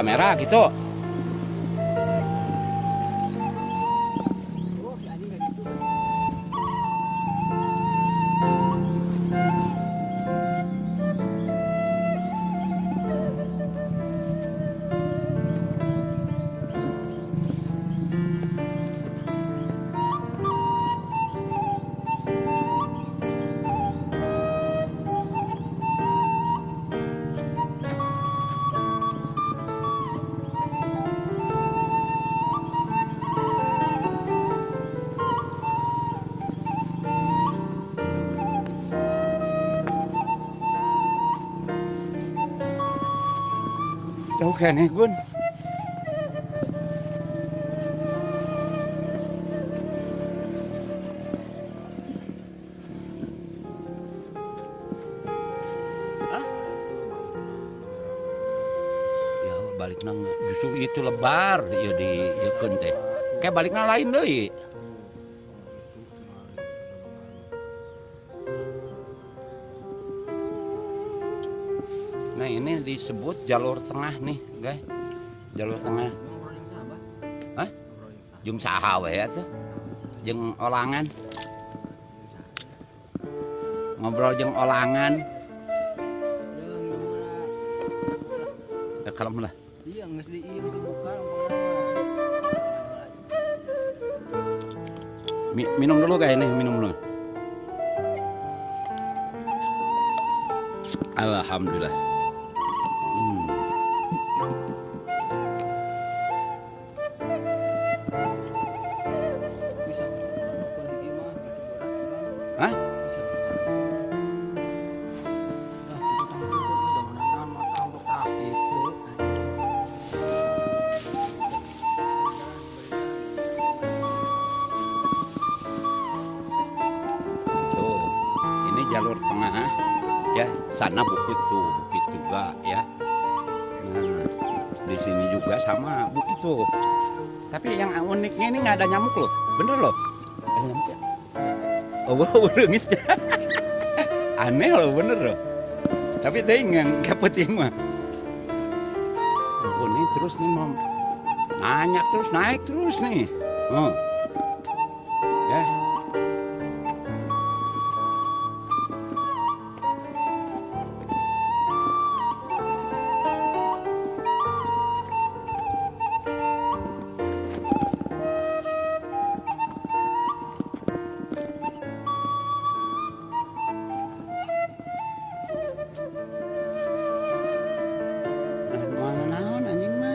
Kamera gitu. Oh, si anjing kayak gitu. Jauh kayaknya, Gun. Hah? Ya balik nang justru itu lebar ya di yekeun teh. Kayak balikna lain deui. Nah, ini disebut jalur tengah nih, guys. Jalur tengah. Ngobrol yang sahabat. Hah? Ngobrol yang sahabat. Jeung saha we atuh? Jeung olangan. Ngobrol jeung olangan. Ya, gimana? Ya kalem lah. Iya, geus di ieu geus dibuka. Minum dulu guys, ini minum dulu. Alhamdulillah. Bisa kondisi mah batu berat kurang. Hah? Bisa. Nah, itu tanggung udah menahan mata untuk sakit tuh. Tuh, ini jalur tengah ya, sana bukit tuh, bukit juga ya. Nah, di sini juga sama bukit tuh. Tapi yang uniknya ini nggak ada nyamuk loh, bener loh. Ada nyamuk ya? Oh, wow, leungit. Aneh loh, bener loh. Tapi teuing nggak penting mah. Ampun nih terus nih mau nanya terus naik terus nih. Oh. Ya. Nah, mana naon anjing mah.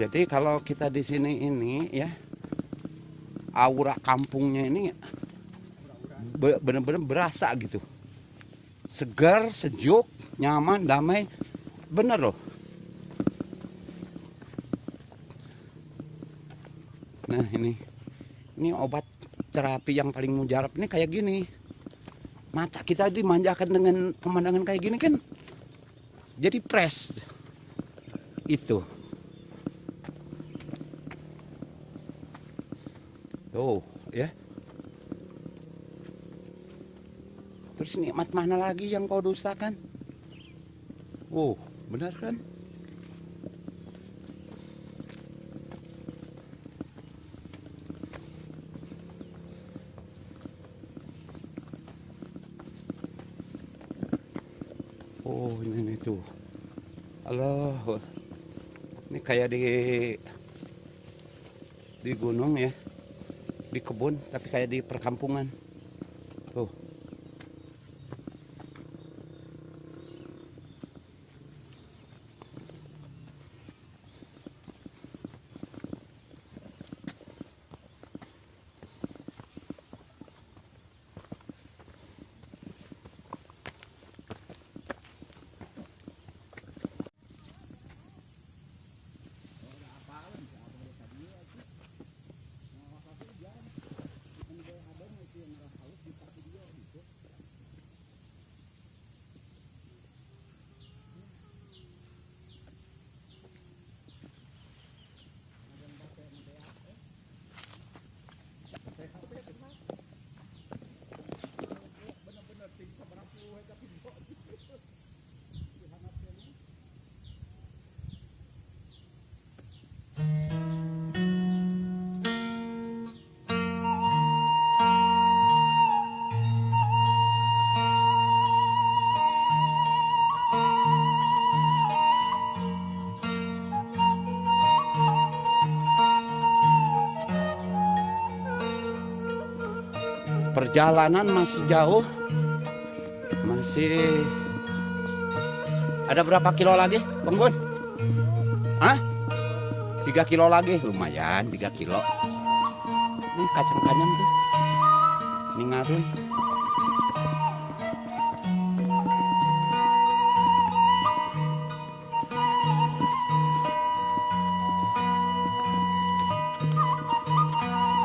Jadi kalau kita di sini ini ya, aura kampungnya ini bener-bener berasa gitu. Segar, sejuk, nyaman, damai, bener loh. Nah ini obat terapi yang paling mujarab ini kayak gini. Mata kita dimanjakan dengan pemandangan kayak gini kan, jadi fresh itu. Tuh ya. Terus nikmat mana lagi yang kau dustakan? Wow, benar kan? Oh, ini nih tuh. Allah, ini kayak di gunung ya, di kebun, tapi kayak di perkampungan. Tuh. Perjalanan masih jauh. Masih ada berapa kilo lagi, Bang Bun? Hah? 3 kilo lagi, lumayan 3 kilo. Ini kacang panjang tuh. Ini ngarun.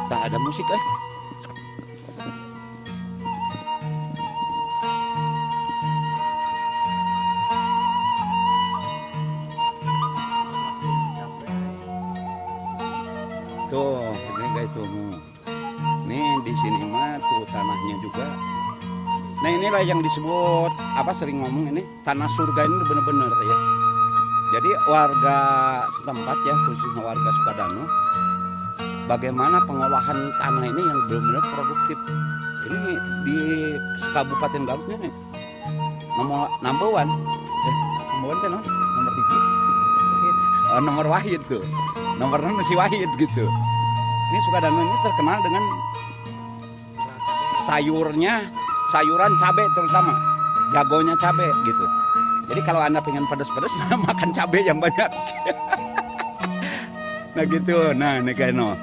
Tak ada musik eh. Tuh, ini guys tuh. Nih di sini mah tuh tanahnya juga. Nah, inilah yang disebut apa sering ngomong ini tanah surga ini bener-bener ya. Jadi warga setempat ya, khususnya warga Sukadanu, bagaimana pengolahan tanah ini yang benar-benar produktif. Ini di Kabupaten Garut ini nomor number one. Number one kan nomor 3. Oh, nomor wahid tuh. Nomor 6 si Wahid gitu. Ini Sukadanu ini terkenal dengan sayurnya, sayuran cabe terutama, jagonya cabe gitu. Jadi kalau Anda pengen pedes-pedes, makan cabe yang banyak. Nah gitu, nah ini kayak no.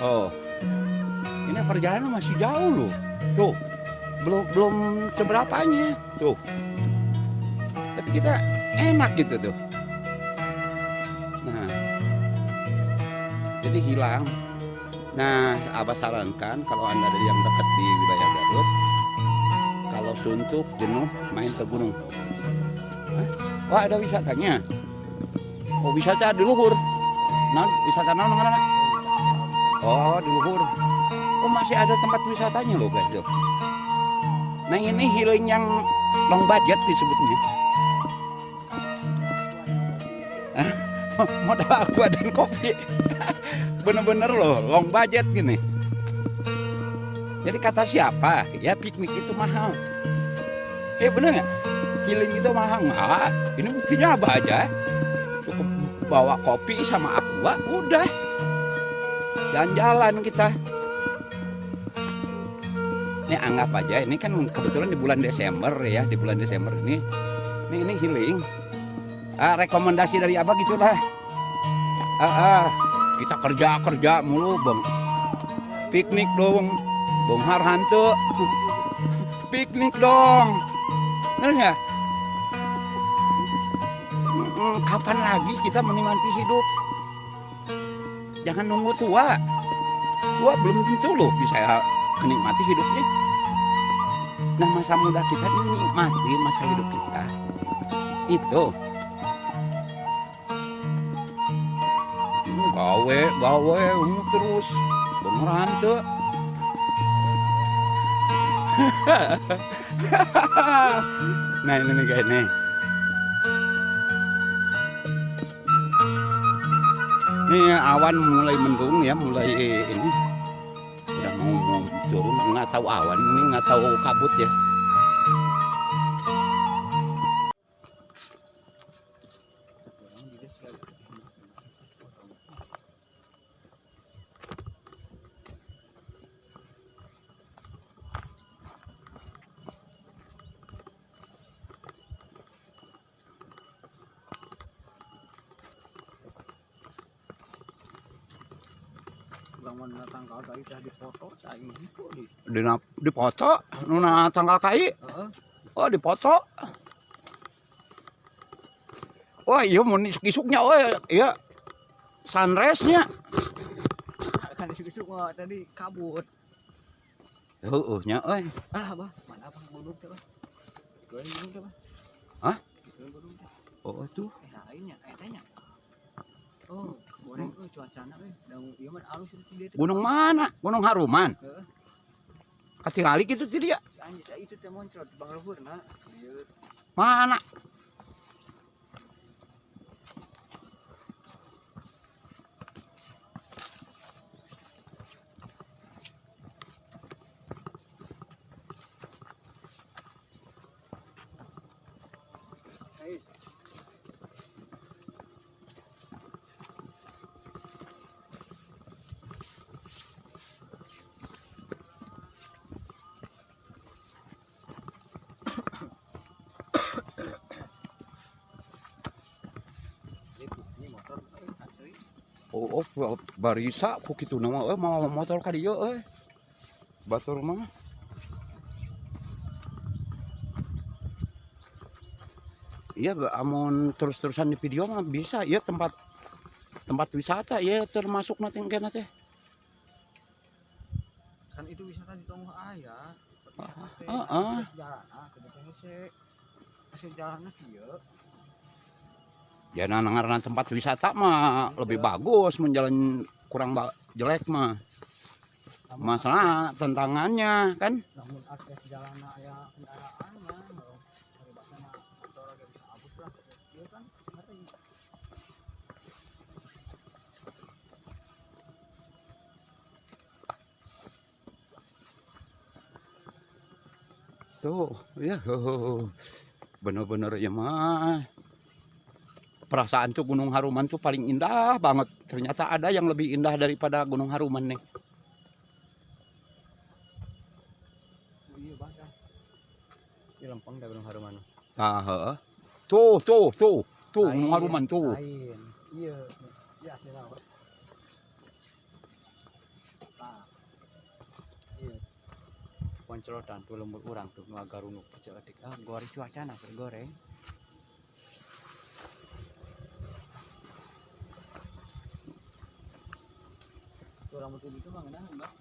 Oh, ini perjalanan masih jauh loh. Tuh, belum seberapanya tuh. Tapi kita enak gitu tuh. Nah, jadi hilang. Nah, Abah sarankan kalau Anda ada yang dekat di wilayah Garut, kalau suntuk, jenuh, main ke gunung. Hah? Wah, ada wisatanya. Oh, wisata di luhur. Nah, wisata naon ngaranna? Oh, di luhur. Oh, masih ada tempat wisatanya loh, guys. Tuh. Nah, ini healing yang long budget disebutnya. Modal aqua dan kopi. Bener-bener loh, long budget gini. Jadi kata siapa? Ya piknik itu mahal. Bener nggak? Healing itu mahal nggak? Ini buktinya apa aja? Cukup bawa kopi sama aqua, udah. Jalan-jalan kita. Ini anggap aja, ini kan kebetulan di bulan Desember ya, di bulan Desember ini. Ini healing. Ah, rekomendasi dari Abah gitulah. Kita kerja mulu, Bang. Piknik dong. Bonghar hantu. Piknik dong. Bener nggak? Kapan lagi kita menikmati hidup? Jangan nunggu tua. Tua belum tentu loh bisa menikmati hidupnya. Nah, masa muda kita ini nikmati masa hidup kita. Itu. Gawe, gawe, terus. Bener hantu. Nah, ini nih guys nih. Nih awan mulai mendung ya, mulai ini. Udah mau turun, nggak tahu awan ini, nggak tahu kabut ya. Dipoto, nuna tanggal kai. Oh, dipoto. Wah, iya mau isuk-isuknya, oh iya. Sunrise-nya. Kan isuk-isuk tadi kabut. Heeh, nya euy. Alah, Abah, mana apa gunung teh, Bah? Gunung teh, Bah. Hah? Gunung teh. Oh, tuh. Lainnya, etanya. Oh, goreng euy cuacana euy. Da ieu mah alus itu dia teh. Gunung mana? Gunung Haruman. Heeh. Katingali gitu ti dia. Si anjing saya itu teh moncrot di Bangluhurna. Ieu. Mana? Oh, oh barisa ku kitu nama euy mawa motor ka dieu euy. Batur mah. Iya, amun terus-terusan di video mah bisa ya tempat tempat wisata ya termasuk nanti kena teh. Kan itu wisata di tonggoh aya. Heeh. Jalanna kieu. Ya nah, ngaranna tempat wisata mah lebih bagus mun jalan kurang jelek mah. Masalah tantangannya kan. Lamun akses jalanna aya kendaraan mah paribasana motor ge bisa abus lah. Ieu kan ngeri. Tuh, ya, bener-bener ya mah. Perasaan tuh Gunung Haruman tuh paling indah banget. Ternyata ada yang lebih indah daripada Gunung Haruman nih. Oh, iya bang, Di lempeng dah Gunung Haruman. Nah, heeh. Tuh, tuh, tuh, tuh Gunung Haruman tuh. Lain. Iya, iya asli. Nah, iya. Poncelotan tuh lembur urang tuh nu agarunuk kecil-etik. Ah, goreng cuacana keur goreng. Tuh rambut itu mah ngeunah, Mbak.